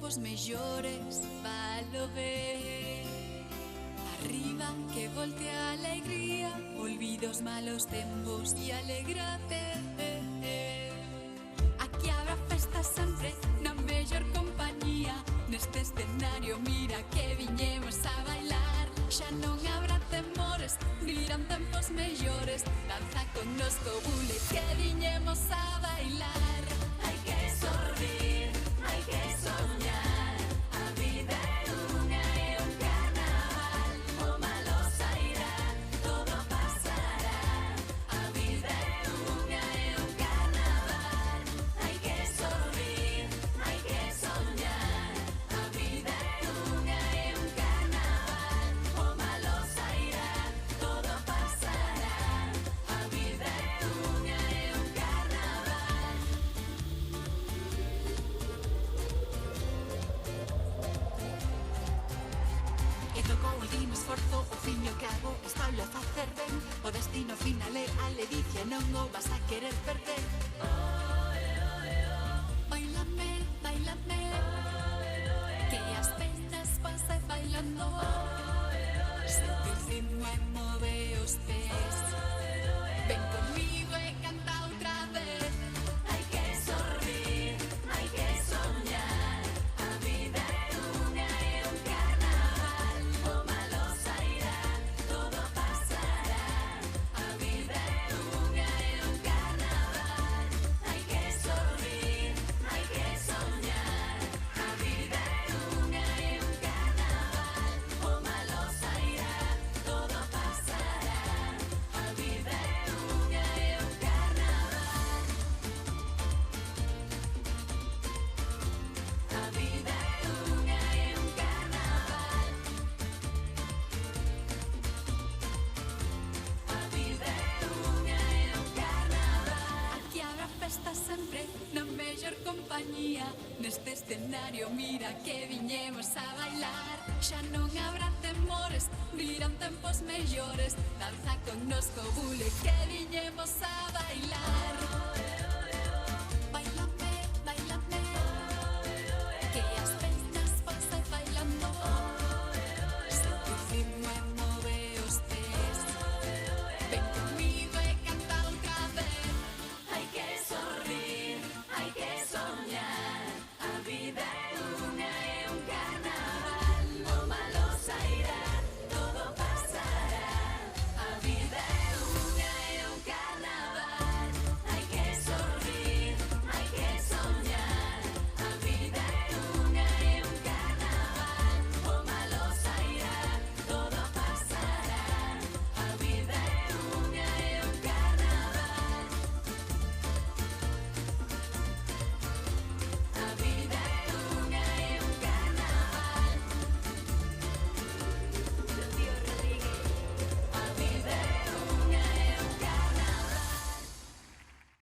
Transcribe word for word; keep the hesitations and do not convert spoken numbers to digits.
Os meyores va lo ver. Arriba, que volte a alegría, olvida os malos tempos y alégrate. Aquí habrá festa sempre, na mellor compañía. Neste escenario, mira que viñemos a bailar. Xa non habrá temores, virán tempos mellores. Danza con nos, co bule, que viñemos a bailar. Hai que sorrir, hai que soñar. A vida é unha, é un carnaval. O malo sairá, todo pasará. A vida é unha, é un carnaval. Hai que sorrir, hai que soñar. A vida é unha, é un carnaval. O malo sairá, todo pasará. A vida é unha, é un carnaval. E tocó último esforzo, ao fin y ao cabo, estáulo a facer ben. O destino final é a ledicia, non o vas a querer perder. Báilame, báilame, que as penas pasa bailando. Siente el ritmo e move os pés. Ven conmigo e canta outra vez. Hai que sorrir, hai que soñar. A vida é unha, é un carnaval. O malo sairá, todo pasará. A vida é unha, é un carnaval. Hai que sorrir, hai que soñar. A vida é unha, é un carnaval. O malo sairá, todo pasará. A vida é unha, é un carnaval. A vida é unha, é un carnaval. A vida é unha, é un carnaval. Aquí habrá festa sempre, na mellor compañía. Neste escenario, mira que viñemos a bailar. Xa non habrá temores, virán tempos mellores. Danza con nos, co bule, que viñemos a bailar.